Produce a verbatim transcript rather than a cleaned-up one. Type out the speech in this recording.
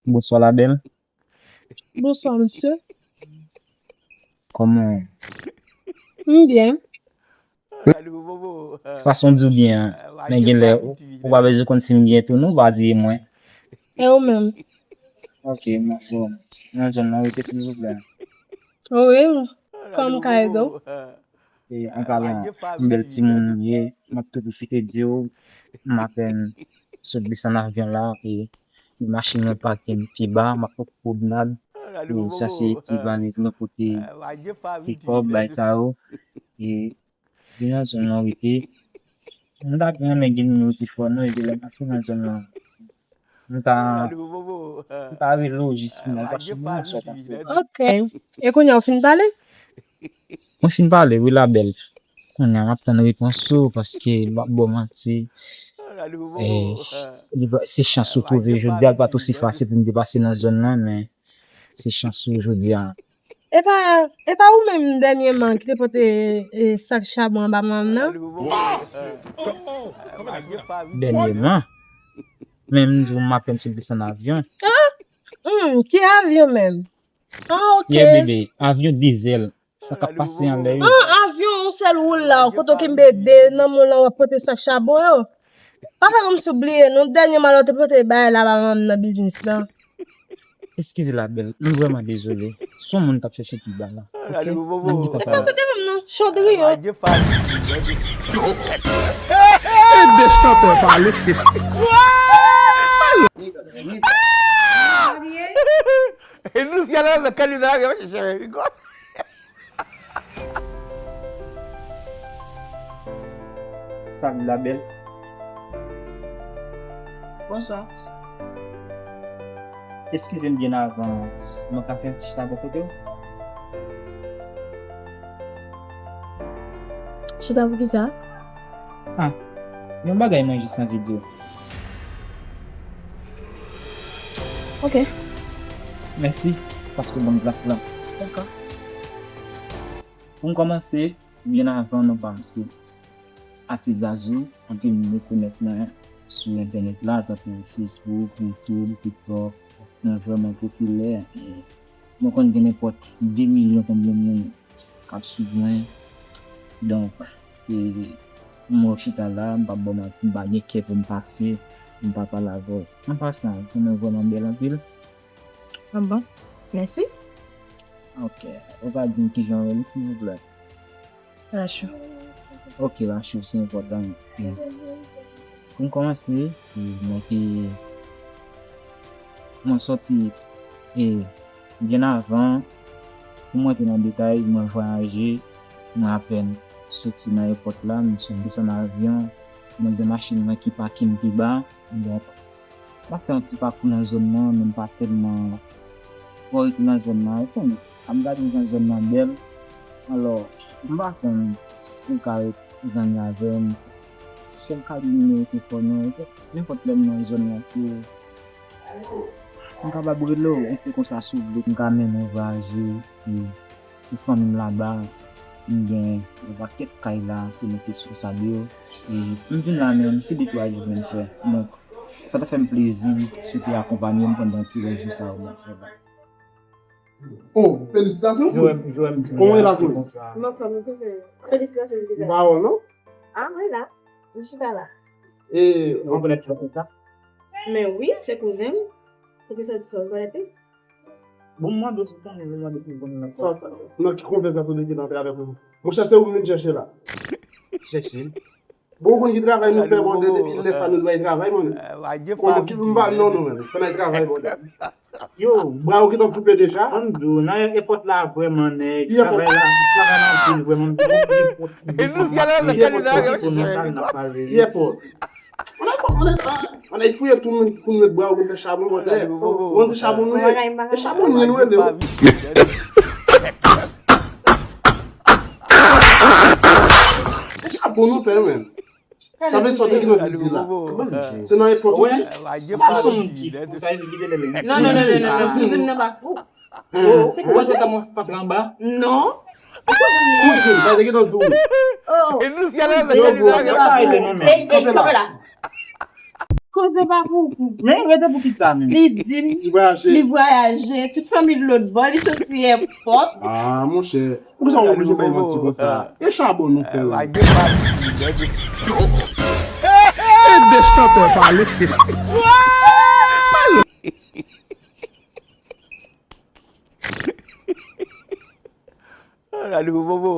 Bonswa, Labèl. Bonswa, mesye. Kòman? M byen. Fason di w byen an, men gen lè ou pa bezwen konn si m byen tou, non, pa di mwen. E ou menm? Ok, m anfòm. Nan zòn nan, rete silvouplè. Wi, kòm ka ede w? E an palan, m bèl timoun ou ye, m ap tou pwofite di w, m apèn sot desann avyon la, e machin mwen pake pye ba, m ap pran pwomnad, e sa se ti valiz mwen pote ti kòb, bay sa yo, e si nan zòn nan w rete, m ta renmen gen nimewo telefòn ou, epi lè m pase nan zòn nan, m ta, m ta rele w jis pou mwen, paske mwen sa w pase. Ok. E kounye a w fin pale? Mwen fin pale, wi, Labèl. Kounye a, m ap tann repons ou, paske m ap ba w manti. Eh, li va- se chans ou twouve. Jodi a, li pa t osi fasil pou m te pase nan zòn nan, men se chans ou jodi a. E pa, e pa ou menm dènyèman ki te pote eh, sak chabon anba manm nan? Dènyèman, men m di w, m apèn sot desann avyon. Hmm, ki avyon menm? Ah, ok. Yeah, bebe, avyon dezèl. Sa k ap pase anlè yo. Ah, avyon, yon sèl woul la, kote w kenbe de nan men w lan, w ap pote sak chabon yo. Pa fè kòmsi w bliye, non, dènyèman lè w te pote bagay la ba manm nan biznis lan. Eskize, Labèl, m vrèman dezole. Se yon moun k ap chèche pi ba la. Ok? N ap gen tan E pale. Pase te menm nan Chandriyo. E de chantè pale. E nou fyè la, men kè nou la, men chèchè men wi. Salut, Labèl. Bonswa. Eskize m byen avan, mwen ka fè yon ti chita bò kote w? Chita pou kisa? Ah, yon bagay mwen jis anvi di w. Ok. Mèsi, paske w ban m plas la. Dakò. Pou m kòmanse, byen avan non pa m se Atis Zazou, anpil moun rekonèt mwen sou entènèt la, tankou Facebook, YouTube, TikTok. Mwen vrèman popilè. E mwen konn gen nenpòt de milyon konbyen moun k ap swiv mwen. Donk, e, m wè w chita la, m p ap ba w manti, m pa gen kè pou m pase, m pa pale avè w. An pasan, ou vrèman bèl anpil. Ah bon? Mèsi. Ok. Ou ka di m kijan w rele, silvouplè? Rachou. Ok, Rachou, se enpòtan. Pou m kòmanse, mwen te, mwen sòti, e, byen avan, pou mwen te nan detay, mwen vwayaje, mwen apèn soti nan èpòt la, m sot desann avyon, mwen gen machin mwen ki pake m pi ba, donk, m ap fè yon ti pakou nan zòn nan, men m pa tèlman fò ret nan zòn nan. Ou konn, m ap gade jan zòn nan bèl. Alò, m pa konn si w ka ret zanmi avè m, si w ka di m nimewo telefòn ou, nenpòt lè m nan zòn nan tou. M kapab rele w, e se konsa si w vle, m ka mennen w vwayaje, e pou fanmi m laba, m gen yon pakèt kay la, se mwen ki responsab yo. E m vin la menm, se de twa jou m vin fè. Donk, sa ta fè m plezi si w te akonpanye m pandan ti rès jou sa yo m ap fè la. Oh, felisitasyon, Kouz. Kòman w ye la, Kouz? Mwen anfòm, kouzen. Felisitasyon, kouzen. M pa wè w, non? Ah, mwen la. M chita la. E, Men wi, se kouzen m. Poukisa w di sa, ou rekonèt li? Bon, m mande w si w konnen, m mande w si w konnen nan sa, sa, sa, nan ki konvèsasyon de ki nan travèse? Monchè, se ou m vin chèche la. Chèche l. Bon, ou konn ki travay nou fè, bòdè, depi lè sa nou bay travay, mwen. Konnen ki m pa non, non, men. Fè n al travay, bòdè. Yo, bra ou gentan koupe deja. Ann di w, nan èpòt la vrèman nèg, travay la, travay la anpil vrèman, nou gen pwòt ti bout nan mache, pwòt ti bout nan tal n ap pale. Ki èpòt? Ann al, ann al, ann al fouye tou moun pou nou met bra ou konn fè chabon, bòdè. Ou konn di chabon nou ye? E chabonye nou rele wi. E chabon nou fè, men. Sa vle di sa w te gen nan Bib la. Se nan epòk ou di. Ou se moun ki fou, sa vle di ki te lè. Non, non, non, non, non, non, kouzin nan pa fou. Ou wè se ta mwen spat anba? Non. Kouzin, sa te gen nan di w. Oh. Yo, bro, yo pa ede non, men. Ey, ey, kanpe la. Poze pa pou pou. Men rete pou ki sa menm? Li di m Li vwayaje. Li vwayaje, tout fanmi l lòt bò, li soti èpòt. Ah, monchè. Poukisa w oblije bay manti konsa? E chabon nou fè. Ay, gen pa di, gen di. E de chantè pale. Gade pou bobo.